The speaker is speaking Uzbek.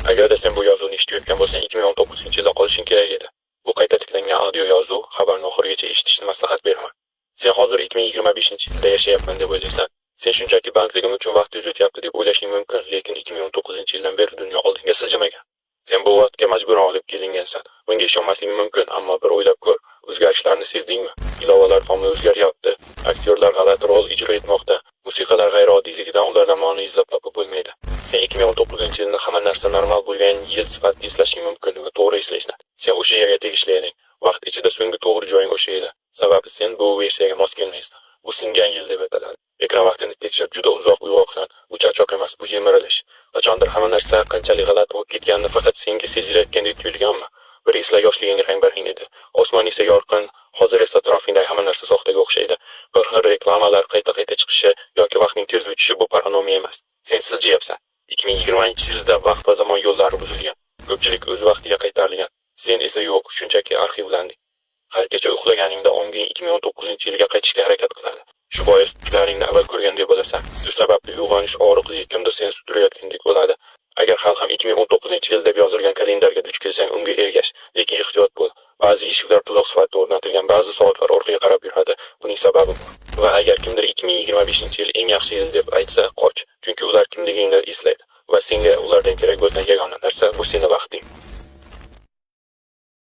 Agarda sen bu yozuvni eshitayotgan bo'lsang, 2019-yilda qolishing kerak edi. Bu qayta tiklangan audio yozuv, xabarni oxirigacha eshitishni maslahat beraman. Sen hozir 2025-yilda yashayapman deb o'ylaysan. Sen shunchaki bandligim uchun vaqt tez o'tyapti deb o'ylashing mumkin, lekin 2019-yildan beri dunyo oldinga siljimagan. Sen bu vaqtga majburan olib kelingansan. Bunga ishonmasliging mumkin, ammo bir o'ylab ko'r. O'zgarishlarni sezdingmi? Ilovalar tomi o'zgaryapti. Aktyorlar g'alati rol ijro etmoqda. Musiqalar g'ayriodiyligidan ulardan ma'no izlab topib bo'lmaydi. Sen 2019-yilni hamma narsa normal bo'lgan yil sifatida eslashing mumkin va to'g'ri eslaysan. Sen o'sha yerga tegishli eding. Vaqt ichida so'nggi to'g'ri joying o'sha edi. Sababi sen bu versiyaga mos kelmaysan. Bu singan yil deb ataladi. Ekran vaqtini tekshir, juda uzoq uyg'oqsan. Bu charchoq emas, bu yemirilish. Qachondir hamma narsa qanchalik g'alati bo'lib ketganini faqat senga sezilayotgandek tuyulganmi? Bir esla, yoshliging rang-barang edi. Osmon esa yorqin, hozir esa atrofingdagi hamma narsa soxtaga o'xshaydi. Bir xil reklamalar qayta-qayta chiqishi yoki vaqtning tez o'tishi bu paranoya emas. Sen siljiyapsan. 2020-yilda vaqt va zamon yo'llari buzilgan. Ko'pchilik o'z vaqtiga qaytarilgan. Sen esa yo'q, shunchaki arxivlanding. Har kecha uxlaganingda onging 2019-yilga qaytishga harakat qiladi. Shu bois tushlaringni avval ko'rgandek bo'lasan. Shu sababli uyg'onish og'riqli, kimdir seni sudrayotgandek bo'ladi. Agar hali ham 2019-yil deb yozilgan kalendarga duch kelsang, unga ergash, lekin ehtiyot bo'l. Ba'zi eshiklar tuzoq sifatida o'rnatilgan, ba'zi soatlar orqaga qarab yuradi. Buning sababi bor. Va agar kimdir 2025-yil eng yaxshi yil deb aytsa, qoch. Chunki ular kimligingni eslaydi va senga ulardan kerak bo'lgan yagona narsa bu seni vaqting.